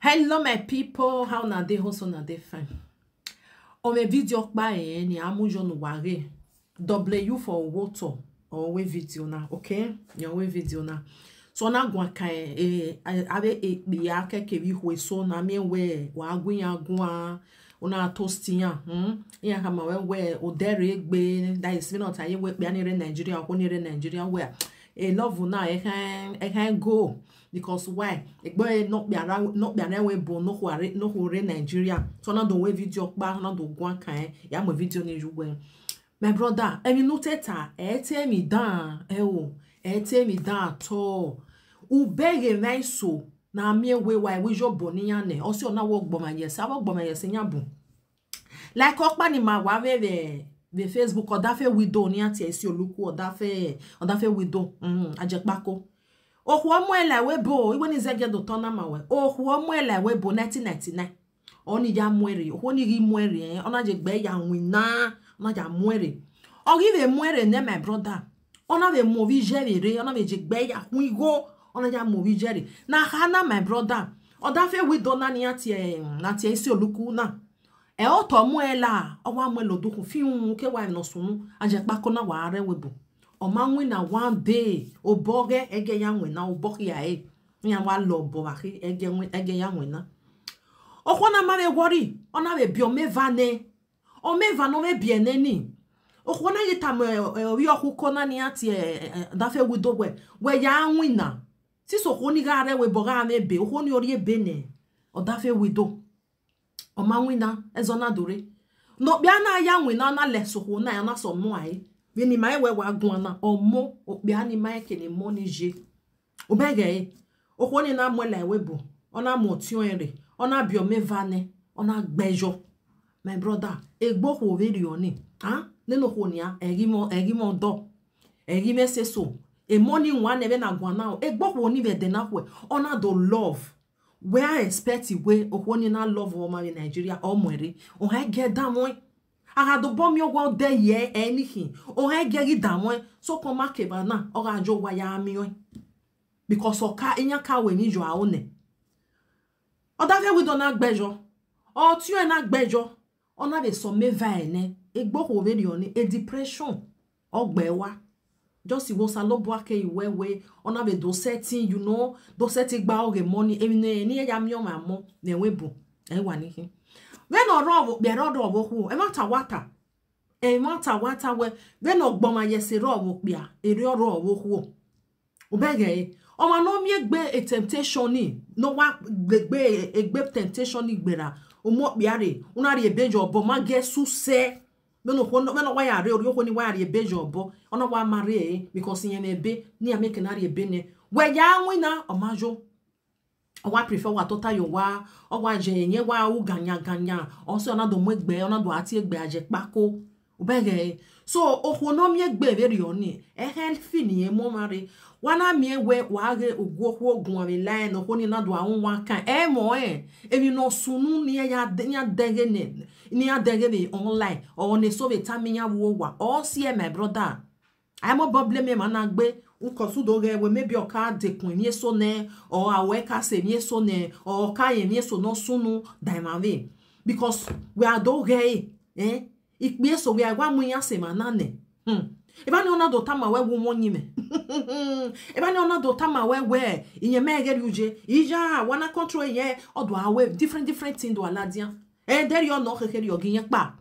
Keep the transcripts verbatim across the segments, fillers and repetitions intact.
Hello, my people. How una dey? Hope una dey fine. On my video kpa eh, ni amu yo no ware. Double U for water. On we video na, okay? Ni on we video na. So na gua ka eh, eh, ave ekpia keke vbe ikhuo eso na, miẹn wẹ wa gu iran guan, una toast iran, hmm? Iran khama wẹ wẹ odẹ rre egbe, that is, vbene ọ ta ye wẹ ekpia ni rre Nigeria, okhuo ni rre Nigeria wẹ, e love na, e khan, e khan go. Because why? Egbe nọ kpia ra, nọ kpia ra wẹ bo, nọ khua re, nọ khua rre Nigeria. So na do we video kpa, na do guan kan, ya mu video ni yu wẹ. My brother, emwi ne u te ta, ẹ te emwi dan, ẹ o, ẹ te emwi dan at all. U bẹghe emwa eso na miẹn wẹ wa, wẹ iyobọ ne iran nẹ, ọ si ọ na wẹ ọgbọmwa ye ẹse, avbe ọgbọmwa ye ẹse iran bun. Like ọkpa ni ma wa vbe, vbe, vbe Facebook, Ọdafe Widow ne iran tie Isi Oluku, Ọdafe, Ọdafe Widow, mm, Ajekpako. Okhuo ọ muẹn la ẹvbo ebo, iwẹ ni zẹgiẹ do tọ na ma wẹ. Okhuo ọ muẹn la ẹvbo ebo nineteen ninety-nine. Ọ ni ya muẹn rre, okhuo ni ghi muẹn rre, ọ na ye gbe ya winna, ọ na ya muẹn rre. Ọ ghi vbe muẹn rre nẹ, my brother. Ọ na vbe mu ovbi iye vbe rre, ọ na vbe ye gbe ya khuan igho, ọ na ya mu ovbi iye rre. Na kha na, my brother. Ọdafe Widow na ne iran tie, na tie Isi Oluku na. Ẹ otọ muẹn la, ọ wa muẹn la odukhun, fi uhunmwu ke wa emwi ne ọ sunu, Ajekpako na wa rre ẹvbo ebo. Ọ ma winna one day, obọ ghẹ, ẹgẹ ya winna, obọ khia ẹre. Iran wa lọ obọ vbe akhi, ẹgẹ win-, ẹgẹ ya winna. Okhuo na ma vbe worry, ọ na vbe biẹ ọmọ eva nẹ. Ọmọ eva ne ọ vbe biẹ nẹ ni. Okhuo na ghi tama, eh, eh, ovbi ọkhuko na ne iran tie, eh, eh, Ọdafe Widow wẹ, wẹ ya winna. Since okhuo ni gha rre ẹvbo ebo gha mwẹ ebe, okhuo ni ọ rrie ebe nẹ, Ọdafe Widow. Ọ ma winna, ẹzọ na do rre. Ne okpia na ya winna, ọ na lẹ sẹ okhuo na, ọ na sẹ ọmọ a re. Vbene ima rẹn wẹ wa guan na, ọmọ, okpia ni ma rẹn eke ne ọmọ ni ye. U bẹghe ẹre, okhuo ni na muẹn la ẹvbo ebo, ọ na mu ọtiọnrẹn rre, ọ na biẹ ọmọ eva nẹ, ọ na gbe yọ. My brother, egbe okhuo vberriọ ni, a, nene okhuo nia, ẹ ghi mwẹ, ẹ ghi mwẹ ọdọ, ẹ ghi mwẹ seso, emọ ni wan nẹ vbene a guan na, egbe okhuo ni vbe ẹdẹ na khuẹ, ọ na do love. Wẹ a expect wẹ okhuo ni na love ọmwa vbe Nigeria, ọ muẹn rre, ọ han gie danmwẹ. A gha do bọ miẹn owa odẹ ye ẹre ni khin, ọ han gie ghi danmwẹ, sokpan ọ ma kevba na, ọ gha ye owa ya miẹn ọẹn. Because ọ ka, iran ka ru emwi ye aro nẹ. Ọdafe Widow na gbe yọ, ọtiọnrẹn na gbe yọ, ọ na vbe sẹ ọmọ eva ẹre nẹ, egbe okhuo vberriọ ni, e depression, ọ gbe ẹre wa. Just wẹ Osanobua ke wẹ wẹ, ọ na vbe do sẹtin, you know, do sẹtin gba ọghe emọ ni, emwi ne, ne iran ya miẹn ọmwa mọ ne ẹvbo ebo, ẹ wa ni khin. Vbene ọ rrọọ vbe okpia, ọ rrọọ vbe okhuo, ẹmwata wa ta. Ẹmwata wa ta wẹ, vbene ọgbọmwa ye ẹse rrọọ vbe okpia, erriọ rrọọ vbe okhuo. U bẹghe ẹre, ọmwa ne ọ miẹn egbe temptation ni, ne ọ wa egbe, egbe temptation ni gberra, u mu okpia rre, u na rhie ebe ye obọ, ọ ma gie ẹse usẹ. Vbene okhuo, vbene ọ wa ya rre, orhiọn okhuo ni wa ya rhie ebe ye obọ, ọ na wa ma rre, because irẹn mwẹ ebe, ne iran miẹn eke ne a rhie ebe nẹ. Wẹ ya winna, ọ ma yo. Ọ wa prefer wa tota ye owa, ọ wa ye ẹre, wa ru ganyan ganyan, ọ sẹ ọ na do mu egbe, ọ na do a tie egbe Ajekpako. U bẹghe ẹre. So, okhuo ne ọ miẹn egbe vberriọ ni, ẹ healthy ne irẹn mu ọmwa rre. Wa na miẹn wẹ wa ghe ugu okhuo guan vbe line, okhuo ni na do a ru one kind. Ẹ mọ ẹn, emwi ne ọ sunu ne iran ya dẹ, iran dẹghe nẹ, ne iran dẹghe vbe online, ọ ne eso vbe tama iran vbe owa, ọ si ẹre, my brother. A i mobọ blame emwa na gbe, because u do ghee wẹ maybe ọ ka dekun emwi eso nẹ, or a wẹ ka sẹ emwi eso nẹ, or ọ ka rẹn emwi eso ne ọ sunu da emwa vbe. Because wẹ a do ghee ẹre, eh, ikpia eso wẹ a i wa mu iran sẹ emwa na nẹ. Hmm. Evba ni ọ na do tama wẹ wẹ u mwẹ ọyẹnmwẹ. Evba ni ọ na do tama wẹ wẹ iyẹn mẹ ghẹ rrie uye. Iya, wa na control iyẹn, ọ do a wẹ different, different thing do a ladian. Ẹdẹrriọ nọ khekherriọ gie iyẹn kpa.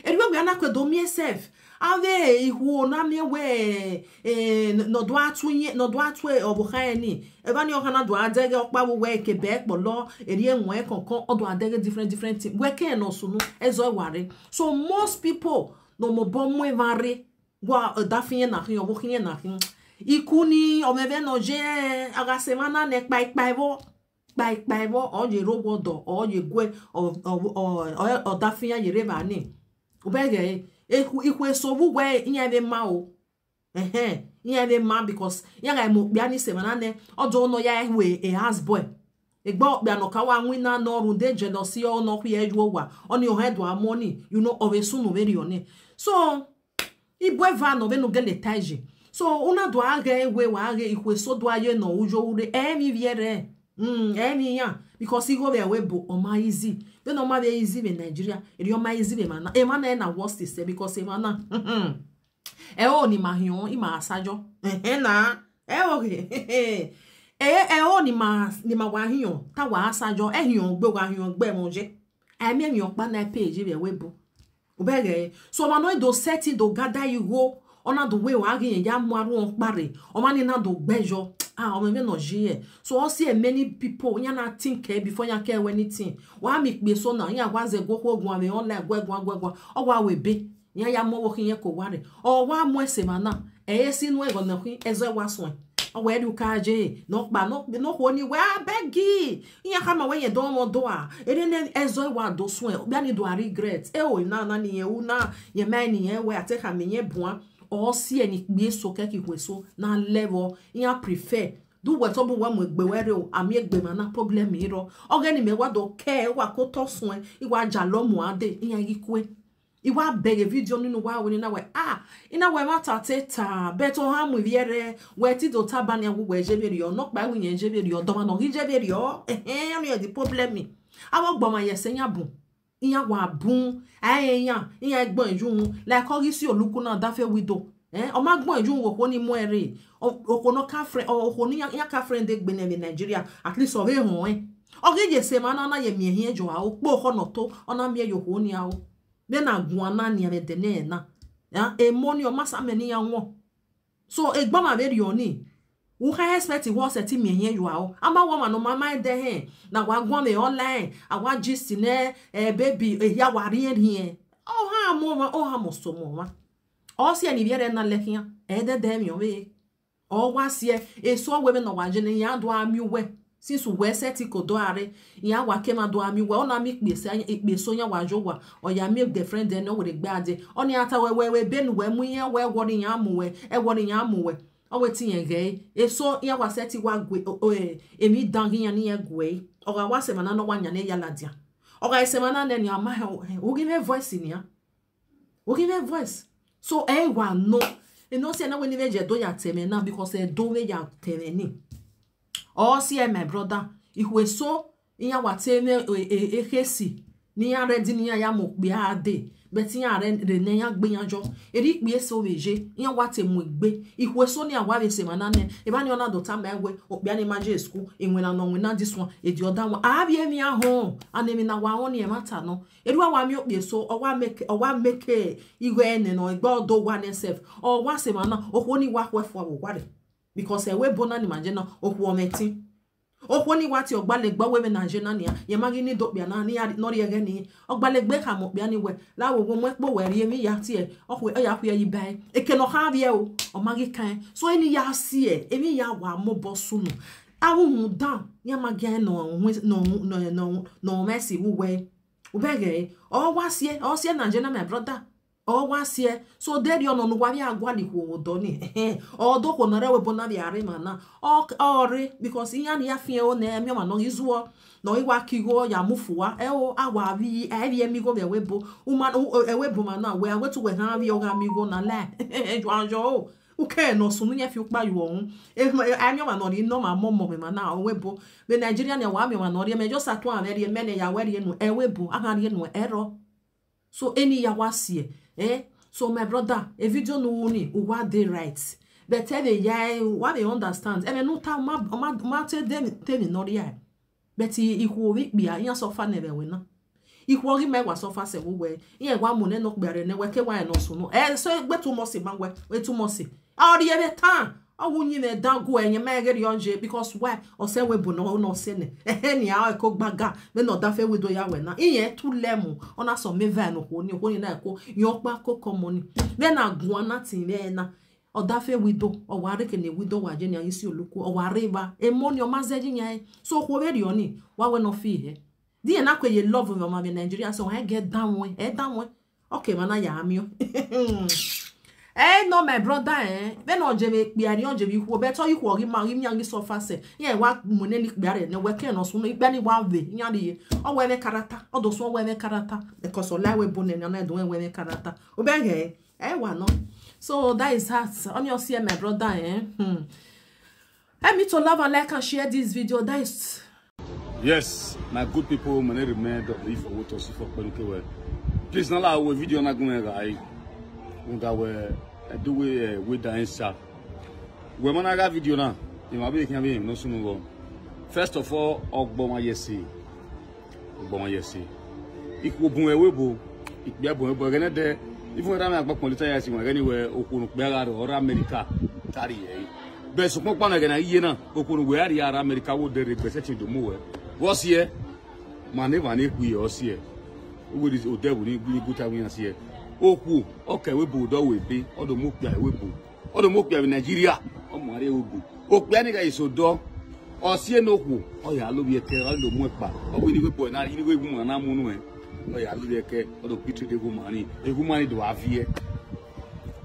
Erriọ wẹ a na kue do miẹn self. Avbe ikhuo na miẹn wẹ, eh, ne ọ do a tu iyẹn, ne ọ do a tu ọvbokhan ẹre ni. Evba ni ọ kha na do a dẹghe ọkpa vbe uwẹ, eke bẹe kpọlọ, erriọ ẹwaẹn kọnkọn, ọ do a dẹghe different, different thing. Wẹ ke ẹre ne ọ sunu, ẹzọ ẹwa rre. So most people ne ọ mobọ mu emwa rre, wa ọdafian na khin, ọvbokhan na khin. Iku ni, ọ mwẹ vbene ọ ye, a gha sẹ emwa na nẹ kpaikpaevbọ. Kpaikpaevbọ, ọ ye rre owa ọdọ, ọ ye gue, ọ, ọ, ọ, ọ, ọdafian ye rre evba ni. U bẹghe ẹre, ikhuo, ikhuo eso vbe uwẹ iran vbe ma o. Ẹhẹn, iran vbe ma because iran gha mu okpia ni sẹ emwa na nẹ, ọ do nọ ya ru e house boy. Egbe okpia ne ọ ka wa winna ne ọ rhunmwuda jealousy, ọ ne ọ khiẹ ye owa, ọni ọ hẹn do a mu ọni, you know, ọ vbe sunu vberriọ ni. So, ibo eva nọ vbene u gele ta yi. So, u na do a ghee wẹ wa ghe ikhuo eso do a ye ne ọ ru yo ure, ẹ i mwẹ ivbiẹ rre. Mm, ẹ ni iran, because igho vbe ẹvbo ebo, ọ ma easy. Vbene ọ ma vbe easy vbe Nigeria, erriọ ọ ma easy vbe emwa na. Emwa na na worst sẹ, because emwa na, ẹ o ni ma hiọn, ima a sajọ. Ẹhẹn na, ẹ o ghe. Ẹ, ẹ o ni ma, ni ma wa hiọn, ta wa a sajọ, ẹ hiọn gbe, wa hiọn gbe ẹmwẹ oje. Ẹ miẹn emwi ọkpa na pay ye vbe ẹvbo ebo. U bẹghe ẹre. So ọmwa ne ọ do settle do gather igho, ọ na do wẹ wa ghi rẹn ya mu arhuẹn ọkpa rre, ọmwa ni na do gbe yọ. Ah, ọmọ mwẹ ne ọ ye. So ọ si many people, iran na think ẹ before iran ke wẹ anything. Wa miẹn ikpia eso na, iran wa zẹ guọkhuo guan vbe online, guẹ guan, guẹ guan. Ọ wa wẹ ebe, iran ya mu ọvbokhan irẹn ke owa rre. Ọ wa mu ẹse emwa na, ẹ i si nu ẹghẹ ne ọ khin, ẹzọ ẹre wa suẹn. Ọ wẹ rhie uka ye, ne ọ kpa, ne ọ, ne okhuo ni wẹ, abẹgi, iran khama wẹ rẹn do mwẹ odua, erriọ ne ẹzọ ẹre wa do suẹn, okpia ni do a regret. Ẹ o, na, na ni irẹn ru na, rẹn ma rẹn ne irẹn wẹ a te khama irẹn buan. Ọ si ẹre ne ikpia eso kẹkẹ ikhuo eso na lẹ vbọ, iran prefer. Do wẹ tobọ uwẹ mu egbe wẹ rre o, a miẹn egbe emwa na problem i rrọọ. Ọghe ne imẹ wa do kẹ, wa ke otọ suẹn, I wa jalọ muan dee, iran ghi kue. I wa bẹghe video nii ne uwa ru nii na wẹ, ah, I na wẹ ẹmwata te ta, but ọ ha mu ivbi ẹre, wẹ te do ta ba nian wẹ uwẹ je vberriọ, nọkpa wẹ irẹn je vberriọ, dọmwa ne ọ ghi je vberriọ, ẹhẹn, ọnii the problem. Avbe ọgbọmwa ye ẹse iran bun, iran wa bun, a rẹn iran, iran gbẹn yu uhunmwu, like ọ ghi si Oluku na, Odafe Widow. Eh, ọ ma gbẹn yu uhunmwu okhuo ni mu ẹre, o-, okhuo ne ọ ka friend, o-, okhuo ne iran, iran ka friend egbe nẹ vbe Nigeria, at least ọ vbe họn ẹn. Ọ ghi ye ẹse emwa na, ọ na ye miẹn ehiẹn ye aro, kpe okhọ ne ọ to, ọ na miẹn ye okhuo ni aro. Vbene a guan na nian vbe ẹdẹ nẹ na, ya, emọ ni ọ ma sa mẹ ne iran wọn. So, egbọmwa vberriọ nii, u kha expect wẹ ọ sẹtin miẹn ehiẹn ye aro. A ma wẹ ọmwa ne ọ ma ma ẹdẹ hẹn, ne a wa guan vbe online, a wa gist nẹ, eh, baby, ehia wa rhiẹnrhiẹn. Ọ ha mu ọmwa, ọ ha mu osomọ ọmwa. Ọ si ẹre ne ivbi ẹre na lẹ khian, ẹdẹdẹ emwi ọvbehe. Ọ wa si ẹre, eso wẹ vbene ọ wa ye ne iran do a miẹn uwẹ. Since uwẹ sẹtin ke odọ a rre, iran wa ke emwa do a miẹn uwẹ, ọ na miẹn ikpia eso, ikpia eso iran wa ye owa, ọ ya miẹn girlfriend ẹre ne ọ werriegbe a dee. Ọnii a ta wẹ, wẹ, wẹ ebe ne uwẹ mu iran, wẹ ẹwọrọ iran mu uwẹ, ẹwọrọ iran mu uwẹ. Ọ wẹ te irẹn ghẹ ẹre, eso iran wa sẹtin wa gue, o, o, emwi dan ghe iran ne iran gue ẹre. Ọ gha wa sẹ emwa na ne ọ wa yan ne ya ladian. Ọ gha sẹ emwa na nẹ ne a ma hẹ, u ghi mwẹ voice nian. U ghi mwẹ voice. So, ẹ i wa nọ. Ene ọ si ẹre na wẹ ne I vbe ye Ẹdo ya ta ẹmwẹ na, because Ẹdo vbe ya ta ẹmwẹ nii. Ọ si ẹre, my brother, ikhuo eso, iran wa te mwẹ e, e, ekhesi, ne iran ready ne iran ya mu okpia dee, but iran rre, rre ne iran gbe iran yọ. Erha ikpia eso vbe ye, iran wa te mu egbe. Ikhuo eso ni a wa vbe sẹ emwa na nẹ, evba ni ọ na do tama ẹn wẹ, okpia ni ma ye school, iwinna ne ọ winna this one, edi ọ da wan. A vbe emwi a họn, and emwi ne a wa họn ni ẹmwata nọ. Erha uwa wa miẹn okpia eso, ọ wa make, ọ wa make igho ẹnẹ nọ, egbe ọ do wa nẹ self. Ọ wa sẹ emwa na, okhuo ni wa khuẹ fua vbe owa rre. Because ẹvbo ebo na ni ma ye na, okhuo ọmwa ẹtin. Okhuo ni wa tie ọgbalegbe, ọ wẹ vbene a ye na nian, rẹn ma ghi ni do okpia na, ne iran, ne ọ rhie ẹghẹ ne iran. Ọgbalegbe khama okpia ni wẹ, la wo wo mu ẹkpo wẹ rhie emwi ya tie, ọ khue, ọ ya khue ẹre ba ẹre. Eke ne ọ kha vbiẹ o, ọ ma ghi kan ẹn. So, eni ya si ẹre, emwi ya wa mobọ sunu. Avbe uhunmwu dan, iran ma giẹn ne ọ wi, ne ọ, ne ọ, ne ọ, ne ọ mwẹ ẹse vbe uwẹ. U bẹghe ẹre, ọ wa si ẹre, ọ si ẹre ne a ye na, my brother. Ọ wa si ẹre. So, de erriọ nọ ne uwa vbe a gualọ ikhuo vbe odọ nii. Ẹhẹn, ọ do okhuo ne ọ rre ẹvbo ebo na vbe a rre emwa na. Ọ, ọ rre, because iran ni ya fian ẹro nẹ, ẹ miẹn ọmwa ne ọ ghi zuọ, ne ọ ghi wa ke igho ya mu fua. Ẹ o, a wa vbi, ẹ vbi ẹ miẹn igho vbe ẹvbo ebo. Uma, u, u, ẹvbo ebo ma na, wẹ a wẹ te uwẹ kha vbi ọ gha miẹn igho na la. Ẹ, ẹ, ẹ, yọ, yọ o. U kẹrẹ ne ọ sunu, iran fi ukpa yu ọhun. E, e, a miẹn ọmwa ne ọ rhie ne ọ ma mọ ọmọ mwẹ emwa na, ẹvbo ebo. Vbe Nigeria nia, wa miẹn ọmwa ne ọ rhie, mẹ just atu a mwẹ rhie, mẹ ne ya wẹ rhie nu, ẹvbo ebo, a gha rhie nu, ẹrọ. So, eni ya wa si ẹre, eh? So, my brother, a video ne u ru ni, u wa dey right. But ẹ vbe ya ẹre, wa vbe understand. Ẹmwẹ ne u ta, u ma, u ma, u ma te de te emwi ne ọ rhia ẹre. But i, ikhuo vbe ikpia, iran suffer nẹ vbe ẹvbo na. Ikhuo ghi ma wa suffer sẹ vbe uwẹ, iran wa mu nẹ ne okpia rre nẹ, wẹ ke wa rẹn ne ọ sunu. Eh, so egbe too much ma wẹ, e too much. Ọ rhie vbe tan, ọ wu yin mwẹ dan gu ẹyẹn ma ghe rriọ ye, because why? Ọ sẹ ẹvbo ebo ne ọ, ne ọ sẹ nẹ. Ẹhẹn, nia, ọ ko gbaga, vbene Odafe Widow ya wẹ na. Iran tu lẹ mu, ọ na sọ mẹ va ne okhuo ni, okhuo ni na ko, yan ọkpa koko ọmọ ni. Vbene a guan na tin vbe na, Odafe Widow, ọ wa rre eke ne Widow wa ye ne a ghi si Oluku, ọ wa rre evba. Emọ ni ọ ma zẹ yi yan ẹre. So okhuo vberriọ ni, wa wẹ ne ọ fi hẹ. Di iran na kue ye love mwẹ ọmwa vbe Nigeria, so ẹ gẹ danmwẹ, ẹ danmwẹ. Okay, emwa na ya miẹn. Eh, no, my brother, eh. Vbene ọ je vbe kpia rre, ọ je vbe ikhuo, but ọ ikhuo ghi ma, ghi miẹn ghi suffer sẹ. Iran wa mu nene ikpia rre nẹ, wẹ ke ne ọ sunu, ikpia ni wa vbe, iran rhie. Ọ wẹ mwẹ karata, ọ do suẹn, ọ wẹ mwẹ karata. Because ọ la ẹvbo ebo nẹ, na do wẹ mwẹ karata. U bẹghe ẹre, ẹ wa nọ. So that is that. Ọnii ọ si ẹre, my brother, eh. Hmm. Help me to love and like and share this video. That is Yes, my good people, my name remain Doctor Ifo Wotosi for Kpenukewe. Please, na la wo video na gun ga ai. Unda we, eh, do we, eh, we da insha. We ma na ga video na, ima be khan be no sunu go. First of all, ọgbọ ma yesi. Ọgbọ ma yesi. Ikhuo bun ẹvbo ebo, ikpia bun ẹvbo ebo, ẹghẹ ne dẹ, even ra me agbakpọn leta ya si wọn, ẹghẹ ni wẹ okhuo ne okpia gha rre, ọ rre America, ta rrie ẹre. Bẹt sokpan ọkpa na ẹghẹ ne a ye na, okhuo ne uwẹ a rrie a rre America, wo dẹ rre egbe sẹtin do mu wẹ. Vbe ọ siẹ, ma ne emwa ne khui ọ siẹ. Uwẹ odẹ vbo ni gbe igu ta iran siẹ. Okhuo, ọ ke ẹvbo ebo do wẹ ebe, ọ do mu okpia ẹvbo ebo. Ọ do mu okpia vbe Nigeria, ọ mu rrie ẹvbo ebo. Okpia ni gha eso dọ, ọ siẹ ne okhuo, ọ ya lovbiẹ ẹkẹ, ọ do mu ẹkpa. Ọ wẹ ne ighẹ ebo na, ne ighẹ ebo na mu nuẹn, ọ ya lovbiẹ ẹkẹ, ọ do kpe trade egbe ma ni, egbe ma ni do a viẹ.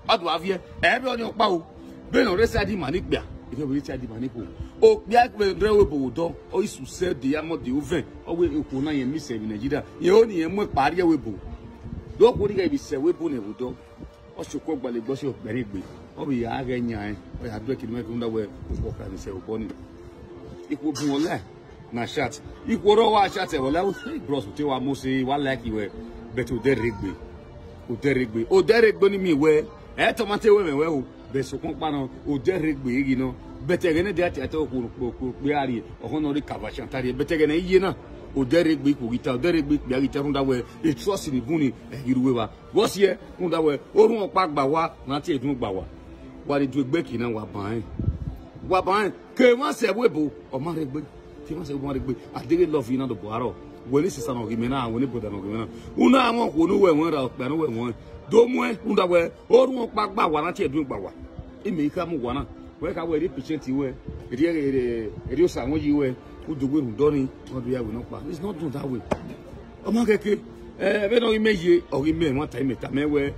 Ọ do a viẹ, ẹ vbe ọnii ọkpa o. Vbene ọ rre side ima ni kpia, ivbi ọ vbe rre side ima ni khuo. Okpia vbe rre ẹvbo ebo dọ, ọ i suse de ya mọ de ovẹn, ọ wẹ okhuo na yẹn miss vbe Nigeria, yẹn ho ne irẹn mu ẹkpa rrie ẹvbo ebo. Do okhuo ni gha vbe sẹ ẹvbo ebo ne ẹvbo dọ. Ọ sokọ gbalẹ egbe, ọ si okpia rrie egbe, ọ vbe ya ghẹ yan ẹn, ọ ya do ẹki ne ọ kunda wẹ okhuo kha ni sẹ obọ ni. Ikhuo bun ọlẹ na chat. Ikhuo rọ wa chat ẹvbo lẹ, hey, bros, te wa mose, wa like wẹ, but odẹ rre egbe. Odẹ rre egbe. Odẹ rre egbe ni miẹn wẹ, ẹ tọ ma te wẹ mwẹ wẹ o, but sokpan ọkpa nọ, odẹ rre egbe ghi nọ. But ẹghẹ ne dẹ atiata okhuo okpia rrie, ọkhọ nọ rre kavashan ta rrie, but ẹghẹ ne iye na, odẹ rre egbe ikhuo ghi ta, odẹ rre egbe ikpia ghi ta, rhunmwuda wẹ, e trust ni bun ni, ẹ ghi ru evba. Vbe ọ siẹ, rhunmwuda wẹ, orhunmwu ọkpa gba wa, na tie edun gba wa. Wa ni du egbe eki na, wa ban ẹn. Wa ban ẹn, ke emwa sẹ ẹvbo ebo, ọ ma rre egbe. Ke emwa sẹ ẹvbo ebo, ọ ma rre egbe. A deghẹ love na do bu arọ. Wẹ ne sister nọ ghi mẹ na, wẹ ne brother nọ ghi mẹ na. Unu a mwẹ okhuo ne uwẹ mwẹ ra, okpia ne uwẹ mwẹ. Do mu ẹn, rhunmwuda wẹ, orhunmwu ọkpa gba wa, na tie edun gba wa. Imẹ i kha mu wa na. Wẹ kha wẹ, erriọ patient wẹ, erriọ, erriọ, erriọ osa wọn yi wẹ, u do wẹ rhunmwuda ọnii, ọ do ya wẹ nọkpa. It's not done that way. Ọ ma kẹke, ẹ, vbene ọ ghi mẹ ye, ọ ghi mẹ, ẹmwata imẹ tama wẹ,